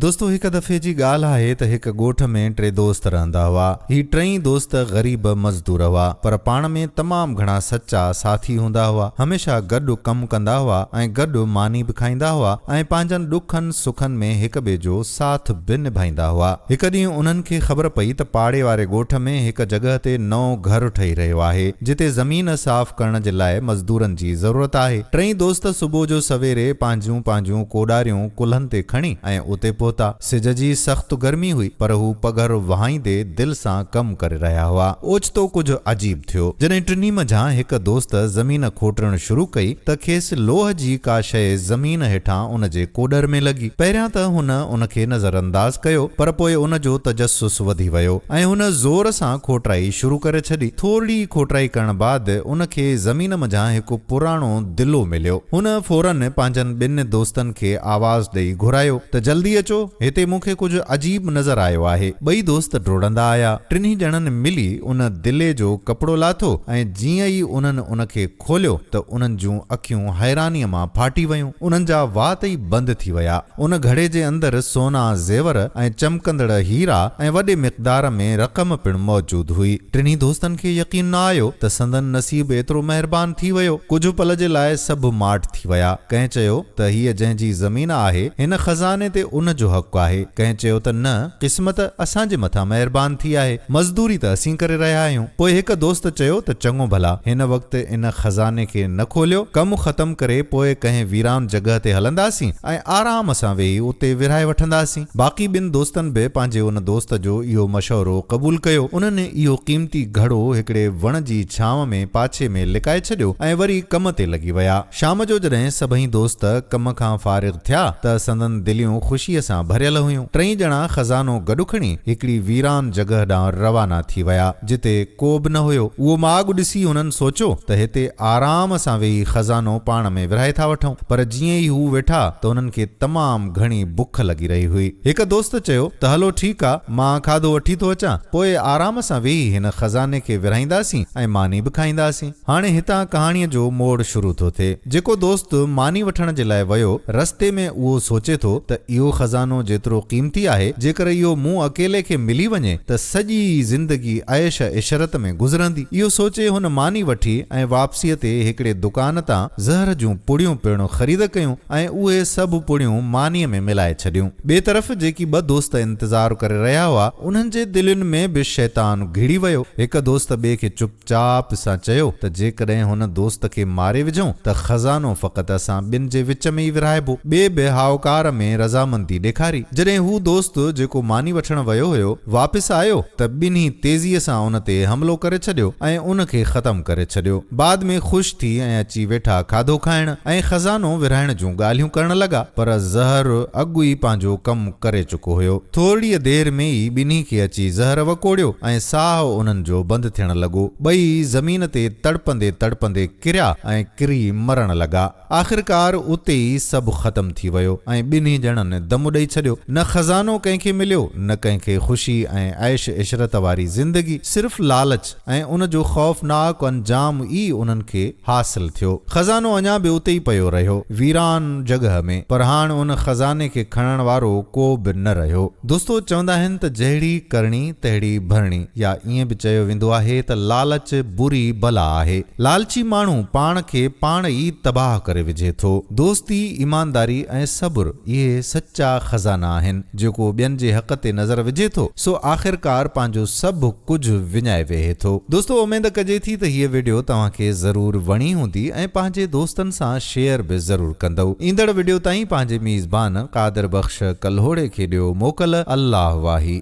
دوستو هڪ دفعي جي ڳالهه آهي ته هڪ ڳوٺ ۾ ٽي دوست رهندا هئا. هي ٽئي دوست غريب مزدور هئا پر پاڻ ۾ تمام گهڻا سچا ساٿي هوندا هئا. هميشه گڏ ڪم ڪندا هئا ۽ گڏ ماني به کائيندا هئا ۽ پنهنجن ڏکن سکن ۾ هڪ ٻئي جو ساٿ به نڀائيندا هئا. هڪ ڏينهن انهن کي خبر پئي ته پاڙي واري ڳوٺ ۾ هڪ جڳهه تي نئون گهر ٺهي رهيو آهي جتي زمين صاف ڪرڻ جي لاء مزدورن جي ضرورت آهي. ٽئي دوست صبح جو سويري پنهنجون پنهنجون ڪوڏاريون ڪلهن تي کڻي ۽ اتي پهتا. سج جي سخت گرمي هئي، پر هو پگهر وهائيندي دل سان ڪم ڪري رهيا هئا. اوچتو ڪجهه عجيب ٿيو. جڏهن ٽنهي منجهان هڪ دوست زمين کوٽڻ شروع ڪئي ته کيس لوهه جي ڪا شيء زمين هيٺان ان جي ڪوڏر ۾ لڳي. پهريان ته هن ان کي نظرانداز ڪيو، پر پوء ان جو تجسس وڌي ويو ۽ هن زور سان کوٽرائي شروع ڪري ڇڏي. ٿورڙي کوٽرائي ڪرڻ بعد ان کي زمين منجهان هڪ پراڻو دلو مليو. هن فوراً پنهنجن ٻن دوستن کي آواز ڏئي گهرايو ته جلدي اچو، هتي مون کي ڪجهه عجيب نظر آيو آهي. ٻئي دوست ڊوڙندا آيا. ٽنهي ڄڻن ملي ان دلي جو ڪپڙو لاٿو ۽ جيئن ئي انهن ان کي کوليو ته انهن جون اکيون حيرانيء مان ڦاٽي ويون. انهن جا وات ئي بند ٿي ويا. ان گهڙي جي اندر سونا زيور ۽ چمڪندڙ هيرا ۽ وڏي مقدار ۾ رقم پڻ موجود هئي. ٽنهي دوستن کي يقين نه آيو ته سندن نصيب ايترو مهربان ٿي ويو. ڪجهه پل جي لاء سڀ ماٺ ٿي ويا. ڪنهن چيو ته هيء جنهن جي زمين آهي، هن خزاني تي ان جو حق آهي. ڪنهن چيو ته نه، قسمت اسان جي مٿان مهربان ٿي آهي، مزدوري ته اسين ڪري رهيا آهيون. پوء هڪ دوست چيو ته چڱو ڀلا، هن وقت ان خزاني کي نه کوليو، ڪم ختم ڪري پوء ڪنهن ويران جڳهه تي هلنداسين ۽ آرام سان ويهي اتي ورهائي وٺنداسين. باقي ٻن دوستن به پنهنجي ان دوست جو اهو مشورو قبول ڪيو. انهن اهو قيمتي گهڙو هڪڙي وڻ جي ڇانو ۾ پاڇي ۾ لڪائي ڇڏيو ۽ وري ڪم تي لڳي ويا. شام جو جڏهن سڀئي دوست ڪم کان فارغ ٿيا ته سندن دليون خوشيء سان ڀريل هيون. ٽئي ڄڻا خزانو گڏ کڻي هڪڙي ويران جڳهه ڏانهن روانا ٿي ويا، جتي ڪو به نه هيو. اهو ماڳ ڏسي هنن سوچيو ته هتي آرام سان ويهي خزانو پاڻ ۾ ورهائي ٿا وٺون. پر جيئن ئي هو ويٺا ته انهن کي تمام گهڻي بک لڳي رهي هئي. هڪ دوست چيو ته هلو ٺيڪ آ، مان کاڌو وٺي ٿو اچان، پوء آرام سان ويهي هن خزاني کي ورهائينداسين ۽ ماني به کائينداسين. هاڻي هتان ڪهاڻيء جو موڙ شروع ٿو ٿئي. جيڪو دوست ماني وٺڻ جي لاء ويو، رستي ۾ اهو سوچي ٿو ته اهو خزانو جيترو قيمتي آهي، جيڪر اهو مون اڪيلي کي ملي وڃي ته سڄي زندگي عيش عشرت ۾ گذرندي. اهو سوچي هن ماني وٺي ۽ واپسيء تي هڪڙي دڪان تان زهر جون پڙيون پڻ خريد ڪيون ۽ اهي سڀ پڙيون مانيء ۾ ملائي ڇڏيون. ٻئي طرف جيڪي ٻه دوست انتظار ڪري رهيا هئا، انهن جي دلين ۾ به شيطان گهڙي ويو. هڪ دوست ٻئي کي چپ چاپ سان چيو ته جيڪڏهن هن دوست کي ماري وجهون ته خزانو فقط اسان ٻن جي وچ ۾ ئي ورهائبو. ٻئي به هائوڪار ۾ رضامندي ڏيکاري. جڏهن هو دوست جيڪو ماني وٺڻ ويو هيو، واپس آيو ته ٻنهي تيزيء سان ان تي حملو ڪري ڇڏيو ۽ ان کي ختم ڪري ڇڏيو. بعد ۾ خوش ٿي ۽ اچي ويٺا کاڌو کائڻ ۽ خزانو ورهائڻ جون ڳالهيون ڪرڻ لڳا، پر زهر اڳ ئي پنهنجو ڪم ڪري چڪو هيو. ٿورڙيء دير ۾ ئي ٻنهي کي اچي زهر وڪوڙيو ۽ ساهه انهن جو بند ٿيڻ لڳو. ٻئي زمين تي تڙپندي تڙپندي ڪريا ۽ ڪري مرڻ لڳا. آخرڪار اتي ئي سڀ ختم ٿي ويو ۽ ٻنهي ڄڻن دم ڏئي ڇڏيو. نه خزانو ڪنهن کي مليو، نه ڪنهن کي خوشي ۽ عيش عشرت واري زندگي، صرف لالچ ۽ ان جو خوفناڪ انجام ئي انهن کي حاصل ٿيو. خزانو اڃا به اتي ئي پيو رهيو، ويران جڳهه ۾، پر هاڻ ان خزاني کي کڻڻ وارو ڪو به نه رهيو. دوستو چوندا آهن ته جهڙي ڪرڻي تهڙي ڀرڻي يا ائين به چيو ويندو آهي ته لالچ بري بلا آهي. لالچي ماڻهو پاڻ کي پاڻ ئي تباهه ڪري وجهي ٿو. دوستي، ايمانداري ۽ صبر اهي سچا خزانا آهن. جيڪو ٻين جي حق تي نظر وجهي ٿو، سو آخرڪار پنهنجو سڀ ڪجهه وڃائي ويهي ٿو. دوستو اميد ڪجي ٿي ته هيء وڊيو توهان کي ضرور وڻي هوندي ۽ پنهنجي دوستن سان شيئر به ضرور ڪندؤ. ايندڙ وڊيو تائين پنهنجي ميزبان قادر بخش ڪلهوڙي کي ڏيو موڪل. الله واهي.